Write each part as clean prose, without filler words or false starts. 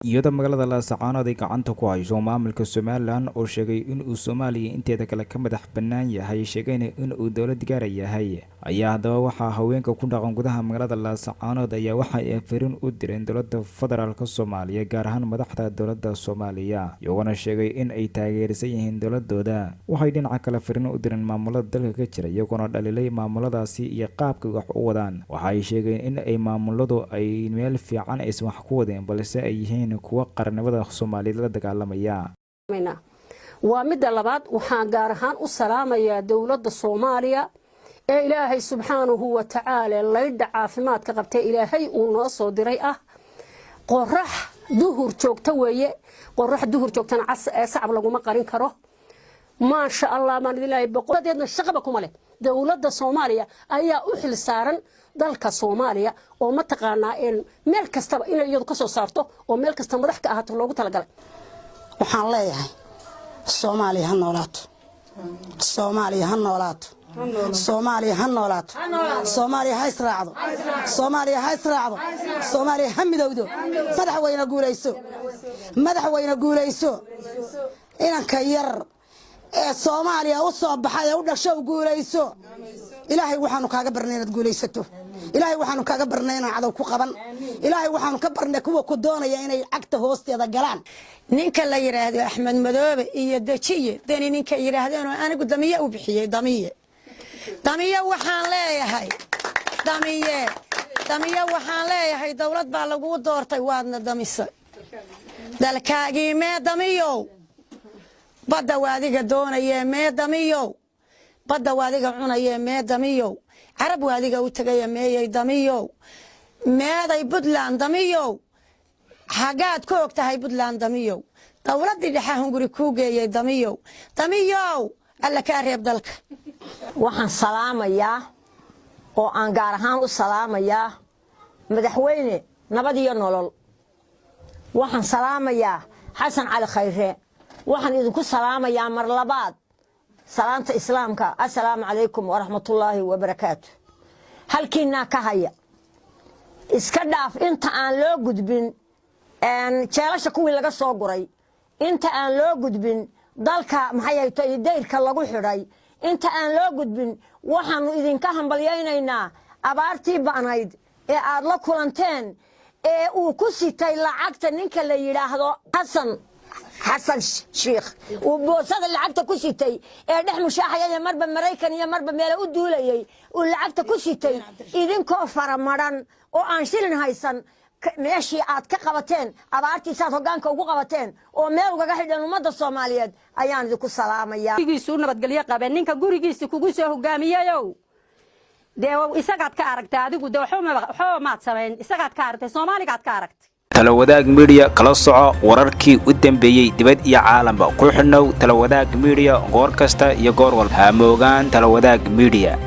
Iyadoo magaalada Laascaanood ay gacanta ku hayso maamulka Somaliland oo sheegay inuu Soomaaliya inteeda kale ka madax bannaan yahay, sheegayna inuu dowlad gaara yahay, ayaa haddaba waxaa haweenka ku dhaqan gudaha magaalada Laascaanood ayaa waxa ay fariin u direen dowladda federaalka Soomaaliya, gaar ahaan madaxda dowladda Soomaaliya, iyagoona sheegay in ay taageersan yihiin dowladooda. Waxay dhinaca kale fariin u direen maamulada dalka ka jira, iyagoona dhaliilay maamuladaasi iyo qaabka wax u wadaan. Waxa ay sheegeen in ay maamuladu ay meel fiican aysan wax ku wadeen, balse ay yihiin kuwa qarannimada Soomaaliyeed la dagaalamaya. Waa midda labaad. Waxaan gaar ahaan u salaamayaa dowladda Soomaaliya ee Ilaahay subxaanahu wa tacaala laydha caafimaadka qabtay Ilaahay uu noo soo diray. Ah, qorax duhur joogta weeye. Qorax duhur joogtana sacab laguma qarin karo. Maasha Allah baan idin leeyahay. Boqoladeedna shaqaba kuma leh. Dowladda Soomaaliya ayaa u xil saaran dalka Soomaaliya oo mataqaanaa meel kastaba inay iyadu ka soo saarto oo meel kasta madax ka ahaato loogu talagalay. Waxaan leeyahay, Soomaaliya ha noolaato, Soomaaliya ha noolaato, Soomaaliya ha noolaato, Soomaaliya ha israacdo, Soomaaliya ha israacdo, Soomaaliya ha midowdo. Madaxweyne guulayso, madaxweyne guulayso. Inanka yar ee Soomaaliya u soo baxay ee u dhasho, u guulayso. Ilaahay waxaanu kaaga barnay inaad guulaysato. Ilaahay waxaanu kaaga barnay inaan cadow ku qaban. Ilaahay waxaanu ka barnay kuwa ku doonaya inay cagta hoosteeda galaan. Ninka la yidhaahdo Axmed Madoobe iyo Dejiye Deni, ninka yidhaahdeenoo anigu Damiye u bixiyey, Damiye, Damiye waxaan leeyahay, Damiye, Damiye waxaan leeyahay, dowlad baa laguu doortay, waadna damisay dalkaagii. Mee Damiyow? Badda waadiga doonayee, mee Damiyow? Badda waadiga cunayee, mee Damiyow? Carab waadiga u tegaya, meeyey Damiyow? Meeday Puntland, Damiyow? Xaggaad ku og tahay Puntland, Damiyow? Dowladdii dhexa hunguri kuu geeyey, Damiyow. Damiyow, Alla kaa reeb dalka. Waxaan salaamayaa oo aan gaar ahaan u salaamayaa madaxweyne Nabad iyo Nolol. Waxaan salaamayaa Xasan Cali Khayre. Waxaan idinku salaamayaa mar labaad salaanta Islaamka: assalaamu calaykum waraxmatullaahi wabarakaatu. Halkiinaa ka haya, iska dhaaf inta aan loo gudbin jeelasha kuwii laga soo guray, inta aan loo gudbin dalka maxay dayrka lagu xidhay, inta aan loo gudbin, waxaanu idinka hambalyaynaynaa abaartii ba'nayd ee aad la kulanteen ee uu ku sitay lacagta ninka la yidhaahdo Xasan Shiikh, uu boosada lacagta ku sitay ee dhex mushaaxayay, marba Maraykan iyo marba meele u duulayey uu lacagta ku sitay. Idinkoo faramaran oo aan shilin haysan, meeshii aad ka qabateen abaartiisaad hoggaanka ugu qabateen oo meel ugaga xidheen ummadda Soomaaliyeed ayaan idinku salaamaya. Gurigiisu nabadgelyo qabeen. Ninka gurigiisa kugu soo hogaamiyayow, dee isagaad ka aragtay. Adigu dee waxba maad samayn. Isagaad ka aragtay, Soomaaligaad ka aragtay. Talawadaag Media, kala soco wararkii u dambeeyey dibad iyo caalamba. Ku xidhnow Talawadaag Media goor kasta iyo goor walba. Hamoogaan Talawadaag Media.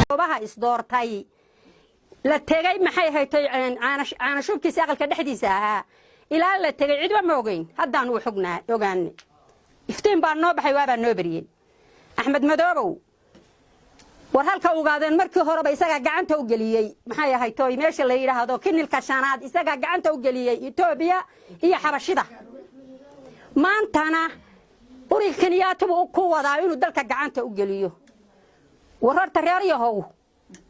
Goobaha isdoortay la tegey, maxay haytay, caanashubkiisa aqalka dhexdiisa ahaa ilaa la tegey, cidba ma ogeyn. Haddaan uu xognaa ogaane, iftiin baa noo baxay, waabaa noo beriyey. Axmed Madoobow, war halka ogaadeen markii horeba isagaa gacanta u geliyey, maxay ahaytoy, meesha la yidhaahdo Kinilka Shanaad, isagaa gacanta u geliyey Etoobiya iyo Xabashida. Maantana uriga Kenyaatibu ku wadaa inuu dalka gacanta u geliyo. War horta reer yahow,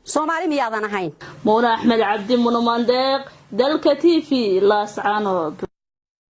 Soomaali miyaadan ahayn? Muune Axmed Cabdi Munumandeeq, Dalka TV, Laascaanood.